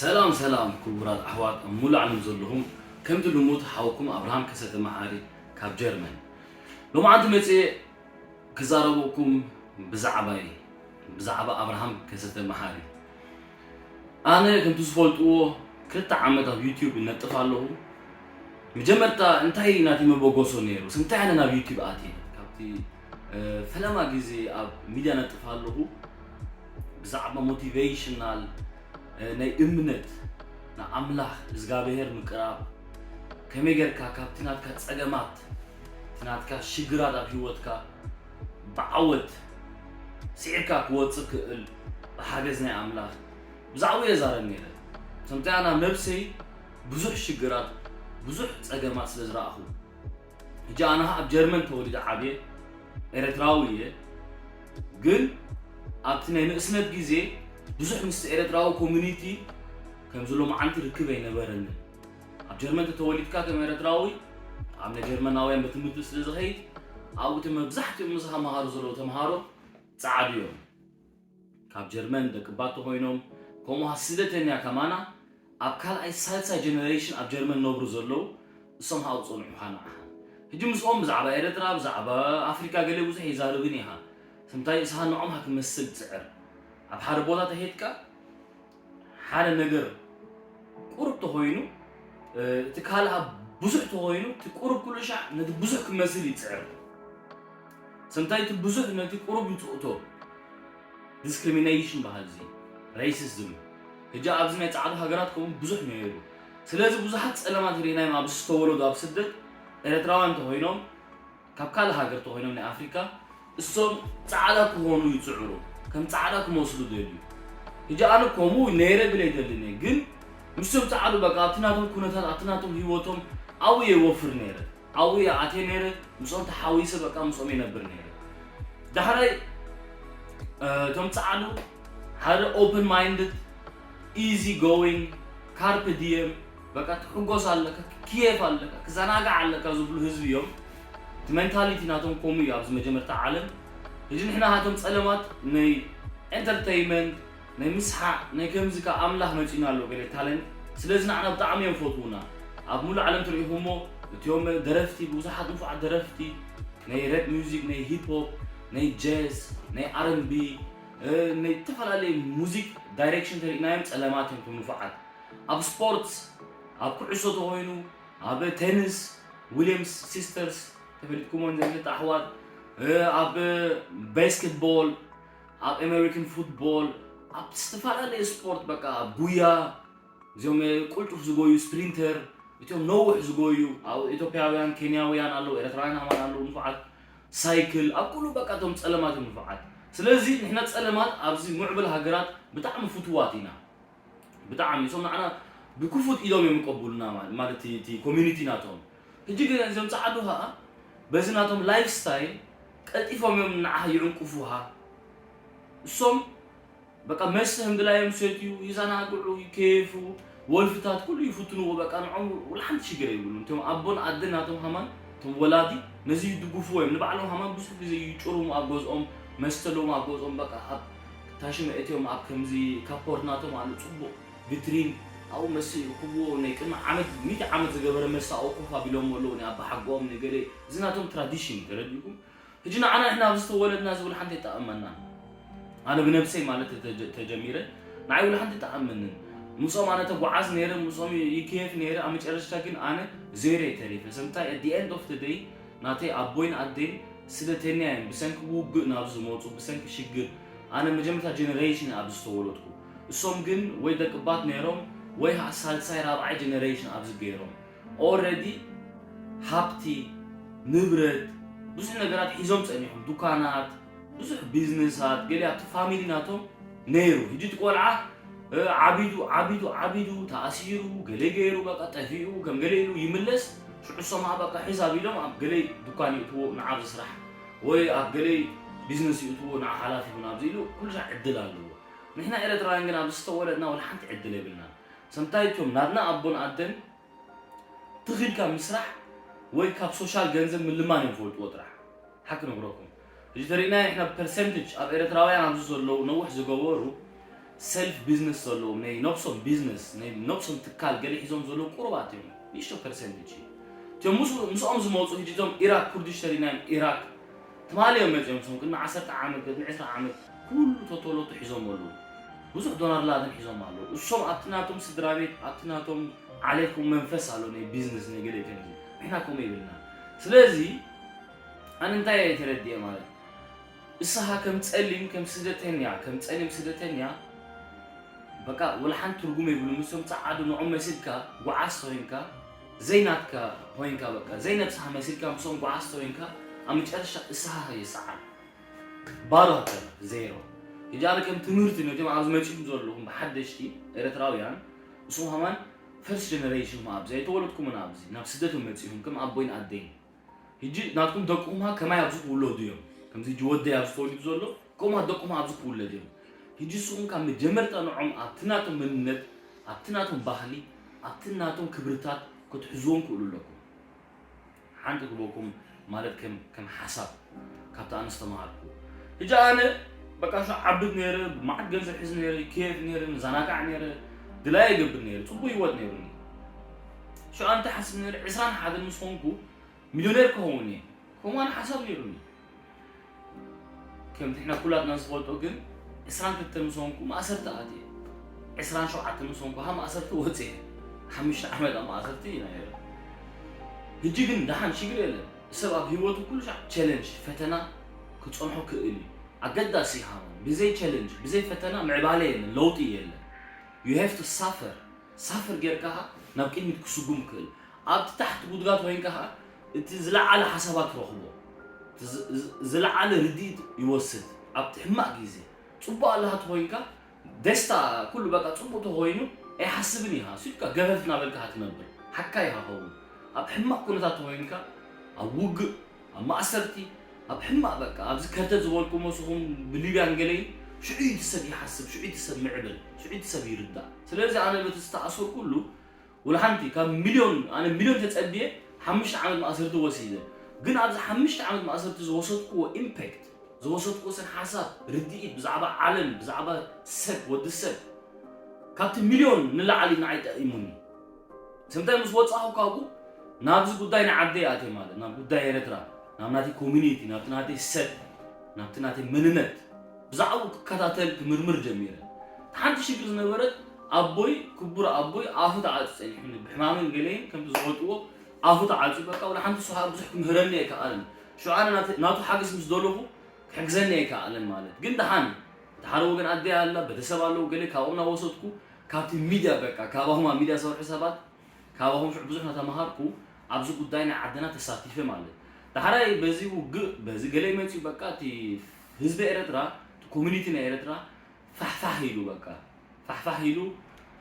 ሰላም ሰላም ክቡራት ኣሕዋት ኣብ ሙሉእ ዓለም ዘለኹም፣ ከምቲ ልሙድ ሓውኩም ኣብርሃም ከሰተ መሓሪ ካብ ጀርመን። ሎማዓንቲ መፅየ ክዛረበኩም ብዛዕባይ፣ ብዛዕባ ኣብርሃም ከሰተ መሓሪ። ኣነ ከምቲ ዝፈልጥዎ ክልተ ዓመት ኣብ ዩቲዩብ እነጥፍ ኣለኹ። መጀመርታ እንታይ ናተይ መበገሶ ነይሩ? እንታይ ኣነ ናብ ዩቲዩብ ኣትየ? ካብቲ ፈለማ ግዜ ኣብ ሚድያ ነጥፍ ኣለኹ ብዛዕባ ሞቲቬሽናል ናይ እምነት ንኣምላኽ እግዚኣብሔር ምቅራብ፣ ከመይ ጌርካ ካብቲ ናትካ ጸገማት፣ እቲ ናትካ ሽግራት ኣብ ህይወትካ ብዓወት ስዒርካ ክወጽእ ክእል ብሓገዝ ናይ ኣምላኽ ብዛዕባኡ እየ ዛረብ ነይረ። ከምቲ ኣነ ኣብ ነብሰይ ብዙሕ ሽግራት፣ ብዙሕ ጸገማት ስለ ዝረኣኹ፣ ሕጂ ኣነ ኣብ ጀርመን ተወሊደ ዓብየ ኤረትራዊ እየ። ግን ኣብቲ ናይ ንእስነት ግዜ ብዙሕ ምስ ኤረትራዊ ኮሚኒቲ ከምዚ ሎማዓንቲ ርክብ ኣይነበረንን። ኣብ ጀርመን ተተወሊድካ ከም ኤረትራዊ ኣብ ናይ ጀርመናውያን ቤት ትምህርቲ ስለ ዝኸይድ ኣብኡ እቲ መብዛሕትኦም ምሳኻ መሃሩ ዘለዉ ተምሃሮ ጸዓዱ እዮም። ካብ ጀርመን ደቂ ባት ተኾይኖም ከምኡ ስደተኛ ከማና ኣብ ካልኣይ ሳልሳይ ጀነሬሽን ኣብ ጀርመን ነብሩ ዘለዉ እሶም ሃው ጸንሑኻ ንዓኻ። ሕጂ ምስኦም ብዛዕባ ኤረትራ ብዛዕባ ኣፍሪካ ገለ ብዙሕ ይዛርብን ኢኻ። ስምታይ እስኻ ንዖም ሃ ክመስል ትጽዕር ኣብ ሓደ ቦታ ተሄድካ ሓደ ነገር ቁሩብ ተኾይኑ እቲ ካልኣ ብዙሕ ተኾይኑ እቲ ቁሩብ ኩሉ ሻዕ ነቲ ብዙሕ ክመስል ይጽዕር። ስምታይ እቲ ብዙሕ ነቲ ቁሩብ ይጽእቶ። ዲስክሪሚኔሽን በሃል እዚ ሬሲዝም። ሕጂ ኣብዚ ናይ ጻዕዱ ሃገራት ከምኡ ብዙሕ ነይሩ። ስለዚ ብዙሓት ጸለማት ርኢናዮም ኣብዚ ዝተወለዱ ኣብ ስደት ኤረትራውያን እንተኾይኖም ካብ ካልእ ሃገር እንተኾይኖም ናይ ኣፍሪካ እሶም ጻዕዳ ክኾኑ ይጽዕሩ፣ ከም ጻዕዳ ክመስሉ ደልዩ። ሕጂ ኣነ ከምኡ ነይረ ብል ኣይደልን እየ፣ ግን ምስቶም ጻዕዱ በቃ ኣብቲ ናቶም ኩነታት ኣብቲ ናቶም ህይወቶም ኣብኡ እየ ወፍር ነይረ። ኣብኡ እየ ኣትየ ነይረ፣ ምስኦም ተሓዊሰ በቃ ምስኦም እየ ነብር ነይረ። ዳሕራይ እቶም ጻዕዱ ሓደ ኦፕን ማይንድድ ኢዚ ጎዊንግ ካርፕ ዲየም በቃ ትሕጎስ ኣለካ፣ ክየፍ ኣለካ፣ ክዘናጋዕ ኣለካ ዝብሉ ህዝቢ እዮም። እቲ ሜንታሊቲ ናቶም ከምኡ እዩ ኣብዚ መጀመርታ ዓለም። ሕጂ ንሕና ሃቶም ጸለማት ናይ ኤንተርተይመንት ናይ ምስሓቅ ናይ ከምዚ ካብ ኣምላኽ መጺና ኣሎ ገለ ታለንት። ስለዚ ንዓና ብጣዕሚ እዮም ፈትዉና። ኣብ ሙሉእ ዓለም ትሪኢኹሞ እቲኦም ደረፍቲ ብዙሓት ንፉዓት ደረፍቲ ናይ ሬፕ ሚውዚክ ናይ ሂፕ ሆፕ ናይ ጃዝ ናይ ኣርንቢ ናይ ዝተፈላለዩ ሙዚክ ዳይሬክሽን ተሪእናዮም ጸለማት እዮም እቶም ንፉዓት። ኣብ ስፖርት ኣብ ኩዕሶ ተኾይኑ ኣብ ቴኒስ ዊሊያምስ ሲስተርስ ተፈሊጥኩሞ ንዘይፍልጥ ኣሕዋት ኣብ ባስኬትቦል ኣብ ኣሜሪካን ፉትቦል ኣብ ዝተፈላለዩ ስፖርት በቃ ኣብ ጉያ እዚኦም ቁልጡፍ ዝጎዩ ስፕሪንተር እቲኦም ነውሕ ዝጎዩ ኣብ ኢትዮጵያውያን ኬንያውያን ኣለዉ ኤርትራውያን ሃማን ኣለዉ ንፉዓት ሳይክል ኣብ ኩሉ በቃ እቶም ጸለማት እዮም ንፉዓት። ስለዚ ንሕና ጸለማት ኣብዚ ምዕብል ሃገራት ብጣዕሚ ፍቱዋት ኢና። ብጣዕሚ እሶም ንዓና ብክፉት ኢዶም እዮም ይቀቡሉና ማለት እቲ ኮሚኒቲ ናቶም። ሕጂ ግን እዞም ጻዕዱ ኸኣ በዚ ናቶም ላይፍ ስታይል ቀልጢፎም እዮም ንዓኻ ይዕንቁፉኻ። እሶም በቃ መስተ ህምድላዮም ይሰትዩ፣ ይዘናግዑ፣ ይከየፉ፣ ወልፍታት ኩሉ ይፍትንዎ በቃ ንዖም ወላ ሓንቲ ሽግር የብሉን። እቶም ኣቦን ኣደን ናቶም ሃማን እቶም ወላዲ ነዚ ይድግፍዎ እዮም። ንባዕሎም ሃማን ብዙሕ ግዜ ይጭሩሙ ኣብ ገዝኦም መስተ ኣለዎም ኣብ ገዝኦም በቃ ኣብ ታሽመ እትዮም ኣብ ከምዚ ካፖርት ናቶም ኣሎ ጽቡቕ ቪትሪን ኣብኡ መስተ ይእክብዎ ናይ ቅድሚ ዓመት ሚእቲ ዓመት ዝገበረ መስተ ኣብኡ ኮፍ ኣቢሎሞ ኣለዉ ናይ ኣባሓጎኦም ንገለ እዚ ናቶም ትራዲሽን እዩ ተረዲእኩም። ሕጂ ንዓና ንሕና ኣብዚ ዝተወለድና እዚ ውልሓንቲ የጠቐመና። ኣነ ብነብሰይ ማለት ተጀ- ተጀሚረ ንዓይ ውልሓንቲ ጠቐመንን። ምስኦም ኣነ ተጓዓዝ ነይረ፣ ምስኦም ይከየፍ ነይረ። ኣብ መጨረሽታ ግን ኣነ ዜሮ እየ ተሪፈ። ሰምታይ at the end of the day ናተይ ኣቦይን ኣደይን ስደተኛ እዮም። ብሰንኪ ውግእ ናብ ዝመፁ፣ ብሰንኪ ሽግር ኣነ መጀመርታ ጀነሬሽን ኣብዚ ዝተወለድኩ። እሶም ግን ወይ ደቅባት ነይሮም ወይ ሳልሳይ ራብዓይ ጀነሬሽን ኣብዚ ገይሮም። ኦረዲ ሃብቲ ንብረት ብዙሕ ነገራት ሒዞም ጸኒሖም፣ ዱካናት፣ ብዙሕ ቢዝነሳት፣ ገለ ኣብቲ ፋሚሊ ናቶም ነይሩ። ሕጂ እቲ ቆልዓ ዓቢዱ ዓቢዱ ዓቢዱ ተኣሲሩ ገለ ገይሩ በቃ ጠፊኡ ከም ገለ ኢሉ ይምለስ። ሽዑ እሶም በቃ ሕዝ ኣቢሎም ኣብ ገለ ዱካን ይእትዎ ንዓብ ዝስራሕ ወይ ኣብ ገለ ቢዝነስ ይእትዎ ንዓ ሓላፊ ይኹን ኣብዚ ኢሉ ኩሉ ዕድል ኣለዎ። ንሕና ኤረትራውያን ግን ኣብዚ ዝተወለድና ወላ ሓንቲ ዕድል የብልናን። ሰምታይ እቶም ናትና ኣቦን ኣደን ትኺድካ ምስራሕ ወይ ካብ ሶሻል ገንዘብ ምልማን እዮም ዝፈልጥዎ ጥራሕ። ሓቂ ነግረኩም። ሕጂ ተሪእናዮ ንሕና ፐርሰንትጅ ኣብ ኤረትራውያን ኣብዚ ዘለዉ ነዊሕ ዝገበሩ ሰልፍ ቢዝነስ ዘለዎም ናይ ነብሶም ቢዝነስ ናይ ነብሶም ትካል ገለ ሒዞም ዘለዉ ቁሩባት እዮም። ንእሽቶ ፐርሰንቴጅ እዩ። እቶም ምስ ምስኦም ዝመፁ ሕጂ እቶም ኢራክ ኩርዲሽ ተሪናዮም ኢራክ ትማሊ እዮም መፂኦም። እሶም ቅድሚ ዓሰርተ ዓመት ቅድሚ ዕስራ ዓመት ኩሉ ተተሎቱ ሒዞም ኣለዉ። ብዙሕ ዶናር ላትን ሒዞም ኣለዉ። እሶም ኣብቲ ናቶም ስድራ ቤት ኣብቲ ናቶም ዓሌት መንፈስ ኣሎ ናይ ቢዝነስ ናይ ገለ ከምዚ። ንሕና ከምኡ የብልና። ስለዚ ኣነ እንታይ እየ ተረዲኤ ማለት እስኻ ከም ጸሊም ከም ስደተኛ ከም ጸሊም ስደተኛ በቃ ወላ ሓንቲ ትርጉም የብሉ። ምስቶም ጸዓዱ ንዖም መሲልካ ጓዓዝ ተኮይንካ ዘይናትካ ኮይንካ በቃ ዘይነብስኻ መሲልካ ምስኦም ጓዓዝ ተኮይንካ ኣብ መጨረሻ እስኻ የሰዓል ባዶ ሃገር ዜሮ። ሕጂ ኣነ ከም ትምህርቲ ነቶም ኣብዚ መጺኹም ዘለኹም ብሓደሽቲ ኤርትራውያን እሱም ሃማን ፈርስት ጀነሬሽን ኣብዚ ኣይተወለድኩምን ኣብዚ ናብ ስደት መጺኹም ከም ኣቦይን ኣደይን ሕጂ ናትኩም ደቅኹም ከማይ ኣብዚ ክውለዱ እዮም። ከምዚ ሕጂ ወደይ ኣብዚ ተወሊዱ ዘሎ ከምኡ ደቅኹም ኣብዚ ክውለዱ እዮም። ሕጂ ንስኹም ካብ መጀመርታ ንዖም ኣብቲ ናቶም መንነት ኣብቲ ናቶም ባህሊ ኣብቲ ናቶም ክብርታት ክትሕዝዎም ክእሉ ኣለኩም። ሓንቲ ክበኩም ማለት ከም ከም ሓሳብ ካብቲ ኣነ ዝተማሃርኩ ሕጂ ኣነ በቃ ሸ ዓብድ ነይረ ብመዓት ገንዘብ ሕዝ ነይረ ኬፍ ነይረ መዘናጋዕ ነይረ ድላይ ይገብር ነይረ ጽቡቅ ህይወት ነይሩኒ። ሸ ኣንተ ሓስብ ነይረ ዕስራን ሓደን ምስ ኾንኩ ሚልዮኔር ክኸውን እየ። ከምኡ ኣነ ሓሳብ ነይሩኒ። ከምቲ ሕና ኩላትና ዝፈልጦ ግን ዕስራን ክልተን ምስ ኾንኩ ማእሰርቲ ኣትየ። ዕስራን ሸውዓተን ምስ ኾንኩ ካ ማእሰርቲ ወፅየ። ሓሙሽተ ዓመት ኣብ ማእሰርቲ ኢና ነይረ። ሕጂ ግን ደሓን ሽግር የለን። ሰብ ኣብ ህይወቱ ኩሉ ሻዕ ቸለንጅ ፈተና ክፀንሖ ክእል እዩ። ኣገዳሲ ሃመን ብዘይ ቸለንጅ ብዘይ ፈተና ምዕባለ የለን ለውጢ የለን። You have to suffer suffer ጌርካ ኻ ናብ ቅድሚት ክስጉም ክእል ኣብቲ ታሕቲ ጉድጋት ኮይንካ ኻ እቲ ዝለዓለ ሓሳባት ትረኽቦ ዝለዓለ ርድኢት ይወስድ ኣብቲ ሕማቕ ግዜ ጽቡቕ ኣለኻ ተኾይንካ ደስታ ኩሉ በቃ ጽቡቕ ተኾይኑ ኣይሓስብን ኢኻ ስልካ ገፈፍ ናበልካ ትነብር ሓካ ኢኻ ኸውን ኣብ ሕማቕ ኩነታት ተኾይንካ ኣብ ውግእ ኣብ ማእሰርቲ ኣብ ሕማቕ በቃ ኣብዚ ከርተት ዝበልኩሞ ስኹም ብሊብያን ገለይ ሽዑ እቲ ሰብ ይሓስብ ሽዑ እቲ ሰብ ምዕብል ሽዑ እቲ ሰብ ይርዳእ ስለዚ ኣነ በቲ ዝተኣሰርኩሉ ወላ ሓንቲ ካብ ሚልዮን ኣነ ሚልዮን ተጸብየ ሓሙሽተ ዓመት ማእሰርቲ ወሲደ ግን ኣብዚ ሓሙሽተ ዓመት ማእሰርቲ ዝወሰድኩዎ ኢምፓክት ዝወሰድኩዎ ስን ሓሳብ ርድኢት ብዛዕባ ዓለም ብዛዕባ ሰብ ወዲ ሰብ ካብቲ ሚልዮን ንላዕሊ ንዓይ ጠቒሙኒ ስምታይ ምስ ወጻኹ ካብኡ ናብዚ ጉዳይ ንዓደይ ኣትየ ማለት ናብ ጉዳይ ኤርትራ ናብ ናተይ ኮሚኒቲ ናብቲ ናተይ ሰብ ናብቲ ናተይ መንነት ብዛዕባኡ ክከታተል ክምርምር ጀሚረ። ሓንቲ ሽግር ዝነበረት ኣቦይ ክቡር ኣቦይ ኣፉ ተዓጽዩ ጸኒሑኒ ብሕማምን ገለይን ከምቲ ዝፈልጥዎ ኣፉ ተዓጽዩ በቃ ወላ ሓንቲ ስሓ ብዙሕ ክምህረኒ ኣይከኣልን። ሽዑ ኣነ ናቱ ሓገዝ ምስ ደለኹ ክሕግዘኒ ኣይከኣልን ማለት ግን ደሓን እቲ ሓደ ወገን ኣደይ ኣላ ቤተሰብ ኣለዉ ገለ ካብኦም ናወሰድኩ ካብቲ ሚድያ በቃ ካባኹም ኣብ ሚድያ ዝሰርሑ ሰባት ካባኹም ሽዑ ብዙሕ ናተማሃርኩ ኣብዚ ጉዳይ ናይ ዓድና ተሳቲፈ ማለት ዳሕራይ በዚ ውግእ በዚ ገለ ይመፅኡ በቃ እቲ ህዝቢ ኤረትራ እቲ ኮሚኒቲ ናይ ኤረትራ ፋሕፋሕ ኢሉ በቃ ፋሕፋሕ ኢሉ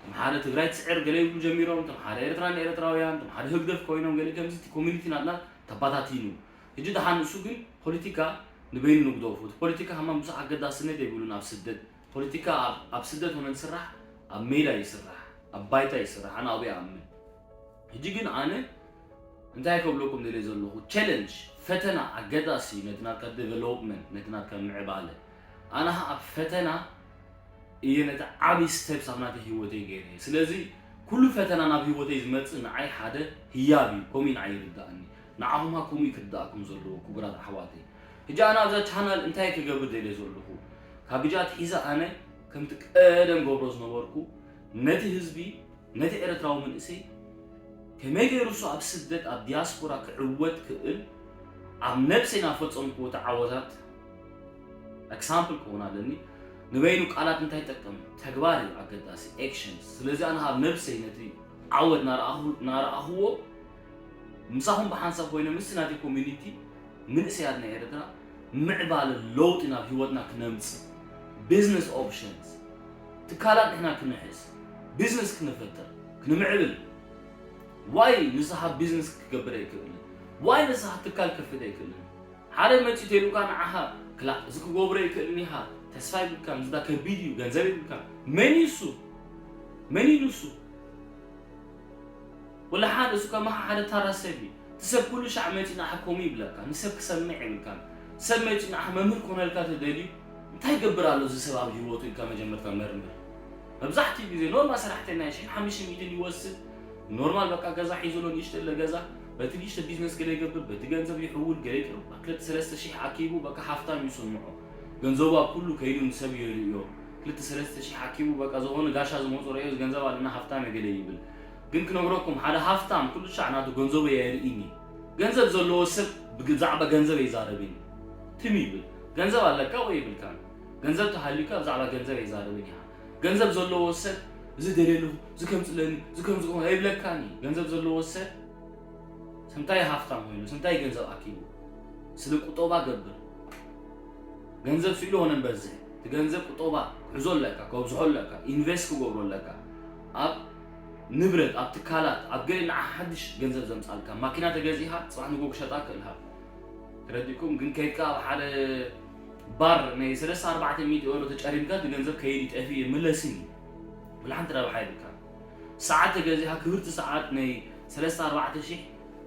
ተምሓረ ትግራይ ትስዕር ገለ ይብሉ ጀሚሮም ተምሓረ ኤርትራ ንኤርትራውያን ተምሓረ ህግደፍ ኮይኖም ገለ ከምዚ እቲ ኮሚኒቲ ናትና ተባታቲኑ ሕጂ ደሓን ንሱ ግን ፖለቲካ ንበይኑ ንግደፉ እቲ ፖለቲካ ከማን ብዙሕ ኣገዳስነት የብሉን ኣብ ስደት ፖለቲካ ኣብ ስደት ሆነ ዝስራሕ ኣብ ሜዳ ይስራሕ ኣብ ባይታ ይስራሕ ኣነ ኣብኡ ይኣምን ሕጂ ግን ኣነ እንታይ ከብለኩም ደልየ ዘለኹ ቸለንጅ ፈተና ኣገዳሲ ነቲ ናትካ ዴቨሎፕመንት ነቲ ናትካ ምዕባለ ኣነ ኣብ ፈተና እየ ነቲ ዓብዪ ስቴፕስ ኣብ ናተይ ህይወተይ ገይረ ስለዚ ኩሉ ፈተና ናብ ህይወተይ ዝመፅእ ንዓይ ሓደ ህያብ እዩ ከምኡ ንዓይ ይርዳእኒ ንዓኹም ካ ከምኡ ክርዳእኩም ዘለዎ ክቡራት ኣሕዋተይ ሕጂ ኣነ ኣብዛ ቻናል እንታይ ክገብር ደልየ ዘለኹ ካብ ብጃ ኣትሒዘ ኣነ ከምቲ ቀደም ገብሮ ዝነበርኩ ነቲ ህዝቢ ነቲ ኤረትራዊ መንእሰይ ከመይ ገይሩ እሱ ኣብ ስደት ኣብ ዲያስፖራ ክዕወት ክእል ኣብ ነብሰይ ናብ ፈጸምክዎ ተዓወታት example ክኸውን ኣለኒ ንበይኑ ቃላት እንታይ ይጠቅም ተግባር እዩ ኣገዳሲ actions ስለዚ ኣነ ካብ ነብሰይ ነቲ ዓወት ናረኣኽዎ ምሳኹም ብሓንሳብ ኮይነ ምስ ናተይ community መንእሰያት ናይ ኤርትራ ምዕባለ ለውጢ ናብ ህይወትና ክነምጽእ business options ትካላት ንሕና ክንሕዝ business ክንፈጥር ክንምዕብል why ንስኻ business ክገብር ኣይክእልን why ንስኻ ትካል ክከፍት ኣይክእልን ሓደ መጺኡ ተልካ ንዓኻ ክላእ እዚ ክገብሮ ኣይክእልን ኢኻ ተስፋ ይብልካ ምዝዳ ከቢድ እዩ ገንዘብ ይብልካ መን እዩ እሱ መን እዩ ንሱ ወላ ሓደ እሱ ከማኻ ሓደ ታራ ሰብ እዩ እቲ ሰብ ኩሉ ሻዕ መፂኡ ንዓኻ ከምኡ ይብለካ ንሰብ ክሰምዕ የብልካን ሰብ መፂኡ ንዓኻ መምህር ክኾነልካ ተደልዩ እንታይ ይገብር ኣሎ እዚ ሰብ ኣብ ህይወቱ ኢልካ መጀመርታ መርምር መብዛሕትኡ ግዜ ኖርማል ሰራሕተኛ ሽሕ ሓሙሽተ ሚእትን ይወስድ። ኖርማል በቃ ገዛ ሒዙ ኣሎ፣ ንእሽተይ ገዛ፣ በቲ ንእሽተ ቢዝነስ ገለ ይገብር፣ በቲ ገንዘብ ይሕውል፣ ገለ ይቅርብ፣ ክልተ ሰለስተ ሽሕ ኣኪቡ በቃ ሃፍታም ይስምዖ። ገንዘቡ ኣብ ኩሉ ከይዱ ንሰብ የርእዮ። ክልተ ሰለስተ ሽሕ ኣኪቡ በቃ ዝኾነ ጋሻ ዝመጾ ረእዮ፣ ገንዘብ ኣለና፣ ሃፍታም ገለ ይብል። ግን ክነግረኩም፣ ሓደ ሃፍታም ኩሉ ሻዕ ናቱ ገንዘቡ የርእይኒ። ገንዘብ ዘለዎ ሰብ ብዛዕባ ገንዘብ ኣይዛረብን። ትም ይብል። ገንዘብ ኣለካ ወይ የብልካን፣ ገንዘብ ተሃልዩካ ብዛዕባ ገንዘብ ኣይዛረብን ኢኻ። ገንዘብ ዘለዎ ሰብ እዚ ደልየ ኣለኹ፣ እዚ ከምፅለኒ፣ እዚ ከምዚ ክኾን ኣይብለካን እዩ። ገንዘብ ዘለዎ ሰብ ስንታይ ሃፍታም ኮይኑ፣ ስንታይ ገንዘብ ኣኪቡ፣ ስለ ቁጠባ ገብር። ገንዘብ ስኢሉ ሆነ በዝሕ፣ እቲ ገንዘብ ቁጠባ ክሕዞ ኣለካ፣ ከብዝሖ ኣለካ፣ ኢንቨስት ክገብሮ ኣለካ። ኣብ ንብረት፣ ኣብ ትካላት፣ ኣብ ገለ ንዓ ሓድሽ ገንዘብ ዘምጻልካ። ማኪና ተገዚእካ፣ ጽባሕ ንጎ ክሸጣ ክእልካ። ተረዲእኩም? ግን ከይድካ ኣብ ሓደ ባር ናይ ሰለስተ ኣርባዕተ ሚእቲ ዩሮ ተጨሪምካ፣ እቲ ገንዘብ ከይድ ይጠፊ ይምለስን እዩ። ብልሓንቲ ረብሓ የብልካ። ሰዓት ተገዚእካ፣ ክብርቲ ሰዓት ናይ ሰለስተ ኣርባዕተ ሽሕ፣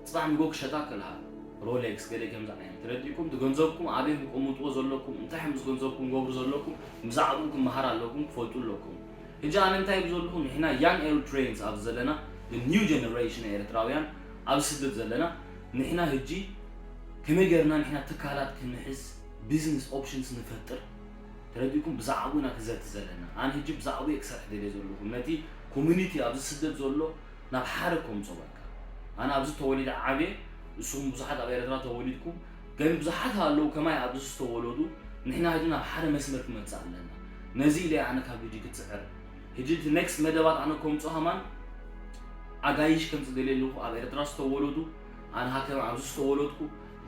ጽባሕ ንጎ ክሸጣ ክእልካ። ሮሌክስ፣ ገለ ከምዚ ዓይነት። ተረዲእኩም? እቲ ገንዘብኩም ኣበይ ክቅምጥዎ ዘለኩም፣ እንታይ ምስ ገንዘብኩም ገብሩ ዘለኩም፣ ብዛዕባኡ ክመሃር ኣለኩም፣ ክፈልጡ ኣለኩም። ሕጂ ኣነ እንታይ ብዘለኹ፣ ንሕና ያንግ ኤሪትሪያንስ ኣብዚ ዘለና፣ the new generation ኤርትራውያን ኣብዚ ስደት ዘለና፣ ንሕና ሕጂ ከመይ ገርና ንሕና ትካላት ክንሕዝ፣ ቢዝነስ ኦፕሽንስ ንፈጥር፣ ተረዲእኩም? ብዛዕባኡ ኢና ክዘቲ ዘለና። ኣነ ሕጂ ብዛዕባኡ እየ ክሰርሕ ደልየ ዘለኹ። ነቲ ኮሚኒቲ ኣብዚ ስደት ዘሎ ናብ ሓደ ከምጾ በቃ። ኣነ ኣብዚ ተወሊደ ዓብየ፣ ንስኹም ብዙሓት ኣብ ኤርትራ ተወሊድኩም፣ ግን ብዙሓት ኣለዉ ከማይ ኣብዚ ዝተወለዱ። ንሕና ሕጂ ናብ ሓደ መስመር ክመጽእ ኣለና። ነዚ ኢለ ኣነ ካብ ሕጂ ክጽዕር። ሕጂ እቲ ኔክስት መደባት ኣነ ከምጾ ሃማን ኣጋይሽ ከምጽእ ደልየ ኣለኹ። ኣብ ኤርትራ ዝተወለዱ፣ ኣነ ሃከም ኣብዚ ዝተወለድኩ፣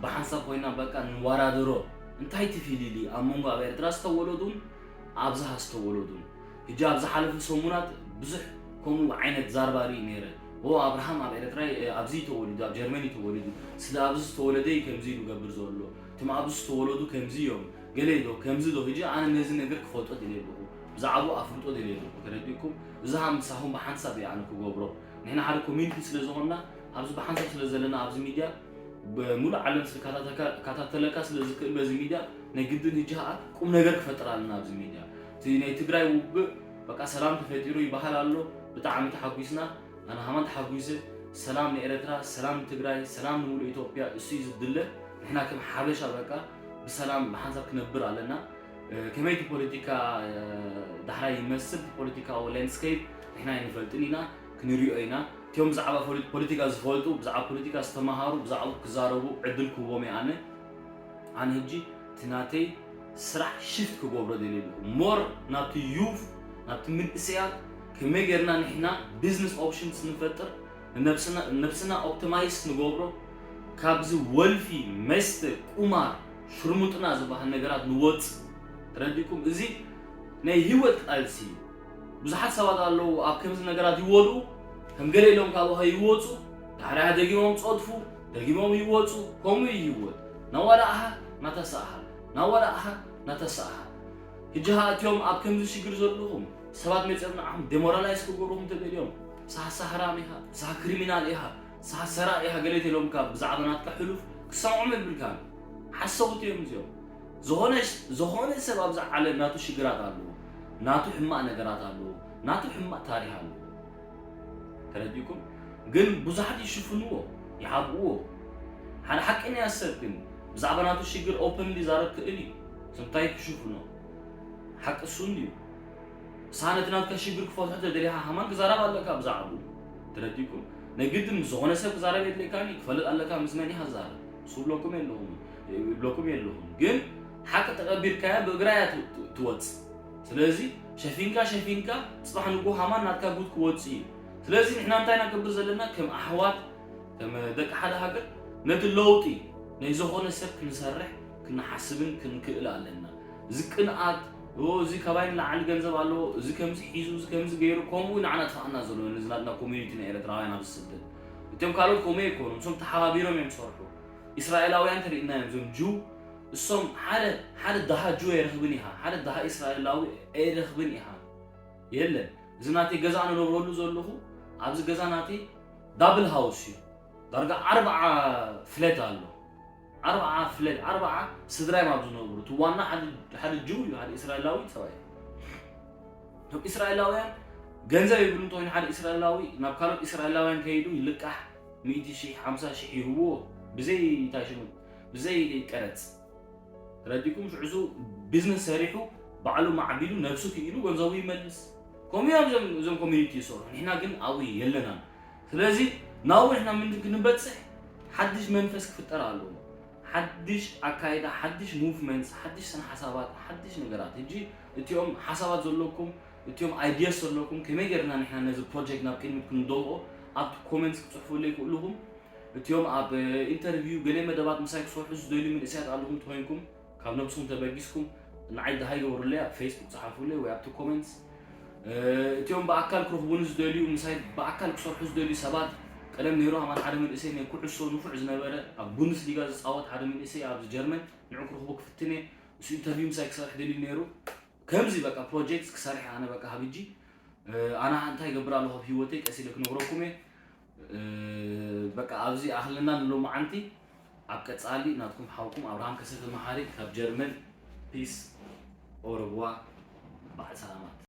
ብሓንሳብ ኮይና በቃ ንወዳደሮ። እንታይ ትፍልሊ ኣብ መንጎ ኣብ ኤርትራ ዝተወለዱን ኣብዝሃ ዝተወለዱን? ሕጂ ኣብ ዝሓለፉ ሰሙናት ብዙሕ ከምኡ ዓይነት ዛርባ ርኢ ነይረ። ኦ፣ ኣብርሃም ኣብ ኤርትራ፣ እ፣ ኣብዚ ተወሊዱ፣ ኣብ ጀርመን እዩ ተወሊዱ፣ ስለ ኣብዚ ዝተወለደ እዩ ከምዚ ኢሉ ገብር ዘሎ፣ እቶም ኣብዚ ዝተወለዱ ከምዚ እዮም፣ ገለ ዶ ከምዚ ዶ? ሕጂ ኣነ ነዚ ነገር ክፈልጦ ደልየ ኣለኹ፣ ብዛዕባኡ ኣፍልጦ ደልየ ኣለኹ። ተረዲእኩም? እዚ ሃ ምሳኹም ብሓንሳብ እየ ኣነ ክገብሮ። ንሕና ሓደ ኮሚኒቲ ስለ ዝኾንና፣ ኣብዚ ብሓንሳብ ስለ ዘለና ኣብዚ ሚድያ፣ ብምሉእ ዓለም ስለ ካታተካ-፣ ካታተለካ ስለ ዝክእል በዚ ሚድያ፣ ናይ ግድን ሕጂ ኸዓ ቁም ነገር ክፈጥር ኣለና ኣብዚ ሚድያ። እቲ ናይ ትግራይ ውግእ በቃ ሰላም ተፈጢሩ ይበሃል ኣሎ። ብጣዕሚ ተሓጒስና። ኣነ ከማን ተሓጒሰ። ሰላም ንኤረትራ፣ ሰላም ንትግራይ፣ ሰላም ንምሉእ ኢትዮጵያ፣ እሱ እዩ ዝድለ። ንሕና ከም ሓበሻ በቃ ብሰላም ብሓንሳብ ክነብር ኣለና። እ፣ ከመይ እቲ ፖለቲካ፣ እ፣ ዳሕራይ ይመስል፣ እቲ ፖለቲካዊ ላንድስኬፕ ንሕና ኣይንፈልጥን ኢና፣ ክንሪኦ ኢና። እቲኦም ብዛዕባ ፖሊ-፣ ፖለቲካ ዝፈልጡ፣ ብዛዕባ ፖለቲካ ዝተምሃሩ፣ ብዛዕባኡ ክዛረቡ ዕድል ክህቦም እየ ኣነ። ኣነ ሕጂ እቲ ናተይ ስራሕ ሽፍት ክገብሮ ደልየ ኣለኹ። ሞር ናብቲ ዩዝ፣ ናብቲ መንእሰያት ከመይ ጌርና ንሕና ቢዝነስ ኦፕሽንስ ንፈጥር፣ ንነብስና፣ ነብስና ኦፕቲማይዝ ንገብሮ፣ ካብዚ ወልፊ፣ መስተ፣ ቁማር፣ ሽርሙጥና ዝበሃል ነገራት ንወጽእ። ተረዲእኩም? እዚ ናይ ህይወት ቃልሲ እዩ። ብዙሓት ሰባት ኣለዉ ኣብ ከምዚ ነገራት ይወድኡ፣ ከም ገለ ኢሎም ካብኡ ከይወጹ፣ ዳሕራያ ደጊሞም ጸድፉ፣ ደጊሞም ይወጹ፣ ከምኡ እዩ ህይወት። ናዋዳእኻ ናተሳእኻ፣ ናዋዳእኻ ናተሳእኻ። ሕጂ ኸኣ እቲኦም ኣብ ከምዚ ሽግር ዘለኹም ሰባት መጺኦም ንዓኹም ዴሞራላይዝ ክገብሩኹም ተደልዮም፣ ንስኻ ሳህራም ኢኻ፣ ንስኻ ክሪሚናል ኢኻ፣ ንስኻ ሰራቂ ኢኻ፣ ገለ ተኢሎምካ ብዛዕባ ናትካ ሕሉፍ ክሰምዖም የብልካን። ሓሰውቲ እዮም እዚኦም። ዝኾነ፣ ዝኾነ ሰብ ኣብዚ ዓለም ናቱ ሽግራት ኣለዎ፣ ናቱ ሕማቕ ነገራት ኣለዎ፣ ናቱ ሕማቕ ታሪኽ ኣለዎ። ተረዲእኩም? ግን ብዙሓት ይሽፍንዎ፣ ይሓብእዎ። ሓደ ሓቀኛ ሰብ ግን ብዛዕባ ናቱ ሽግር ኦፐንሊ ዛረብ ክእል እዩ። ስምታይ ክሽፍኖ? ሓቂ እሱ እንድዩ። ንስኻ ነቲ ናትካ ሽግር ክፈትሖ ተደሊኻ ከማን ክዛረብ ኣለካ ብዛዕባኡ። ተረዲእኩም? ናይ ግድን ምስ ዝኾነ ሰብ ክዛረብ የድልየካን እዩ። ክፈልጥ ኣለካ ምስ መን ኢኻ ትዛረብ። ንሱ ይብለኩም የለኹም፣ ይብለኩም የለኹም። ግን ሓቂ ተቐቢልካያ ብእግራ እያ ት-፣ ት-፣ ትወጽእ። ስለዚ ሸፊንካ፣ ሸፊንካ፣ ጽባሕ ንግሆ ከማን ናትካ ጉድ ክወጽእ እዩ። ስለዚ ንሕና እንታይ ኢና ክገብር ዘለና? ከም ኣሕዋት፣ ከም ደቂ ሓደ ሃገር፣ ነቲ ለውጢ ናይ ዝኾነ ሰብ ክንሰርሕ፣ ክንሓስብን ክንክእል ኣለና። እዚ ቅንኣት፣ ኦ፣ እዚ ካባይ ንላዕሊ ገንዘብ ኣለዎ፣ እዚ ከምዚ ሒዙ፣ እዚ ከምዚ ገይሩ፣ ከምኡ ንዓና ጥፋኣና ዘሎ፣ ነዚ ናትና ኮሚኒቲ ናይ ኤርትራውያን ኣብዚ ስደት። እቶም ካልኦት ከምኡ ኣይኮኑን፣ እሶም ተሓባቢሮም እዮም ዝሰርሑ። እስራኤላውያን ተሪእናዮም፣ እዞም ጅው፣ እሶም ሓደ፣ ሓደ ደሃ ጅው ኣይረኽብን ኢኻ፣ ሓደ ደሃ እስራኤላዊ ኣይረኽብን ኢኻ። የለን። እዚ ናተይ ገዛ ኣነ ነብረሉ ዘለኹ፣ ኣብዚ ገዛ ናተይ ዳብል ሃውስ እዩ። ዳርጋ ኣርብዓ ፍለት ኣሎ። ኣርብዓ ፍለት፣ ኣርብዓ ስድራ እዮም ኣብዚ ዝነብሩ። እቲ ዋና ሓደ፣ ሓደ ጅው እዩ፣ ሓደ እስራኤላዊ ሰብኣይ። እቶም እስራኤላውያን ገንዘብ የብሉ እንተኾይኑ ሓደ እስራኤላዊ ናብ ካልኦት እስራኤላውያን ከይዱ ይልቃሕ፣ ሚእቲ ሺሕ፣ ሓምሳ ሺሕ ይህብዎ፣ ብዘይ ታሽሙ፣ ብዘይ ቀረጽ። ተረዲኩም ሽዕሱ ቢዝነስ ሰሪሑ ባዕሉ ማዕቢሉ ነብሱ ክኢሉ ገንዘቡ ይመልስ። ከምኡ እዮም እዞም እዞም ኮሚኒቲ ይሰርሑ። ንሕና ግን ኣብኡ የለናን። ስለዚ ናብኡ ንሕና ምንድን ክንበፅሕ ሓድሽ መንፈስ ክፍጠር ኣለዎ። ሓድሽ ኣካይዳ፣ ሓድሽ ሙቭመንትስ፣ ሓድሽ ስነ ሓሳባት፣ ሓድሽ ነገራት። ሕጂ እቲኦም ሓሳባት ዘለኩም፣ እቲኦም ኣይዲያስ ዘለኩም ከመይ ጌርና ንሕና ነዚ ፕሮጀክት ናብ ቅድሚት ክንደልኦ ኣብቲ ኮመንትስ ክፅሕፉለይ ይኽእሉ ኢኹም። እቲኦም ኣብ ኢንተርቪው ገለ መደባት ምሳይ ክሰርሑ ዝደልዩ መንእሰያት ኣለኹም እንተኾይንኩም ካብ ነብስኹም ተበጊስኩም ንዓይ ደሃይ ገበሩለይ፣ ኣብ ፌስቡክ ጸሓፉለይ ወይ ኣብቲ ኮመንትስ። እቲኦም ብኣካል ክረኽቡኒ ዝደልዩ ምሳይ ብኣካል ክሰርሑ ዝደልዩ ሰባት ቀደም ነይሩ ኣማን ሓደ መንእሰይ ናይ ኩዕሶ ንፉዕ ዝነበረ ኣብ ቡንደስሊጋ ዝጻወት ሓደ መንእሰይ ኣብዚ ጀርመን ንዑ ክረኽቦ ክፍትን እየ። እሱ ኢንተርቪው ምሳይ ክሰርሕ ደልዩ ነይሩ። ከምዚ በቃ ፕሮጀክት ክሰርሕ ኣነ በቃ ካብ ሕጂ ኣነ እንታይ ይገብር ኣለኹ ኣብ ህይወተይ ቀስ ኢለ ክነግረኩም እየ። በቃ ኣብዚ ኣኽለና ንሎማዓንቲ። ኣብ ቀጻሊ ናትኩም ሓውኩም ኣብርሃም ከሰተ መሓሪ ካብ ጀርመን። ፒስ ኦረግዋ በዓል ሰላማት።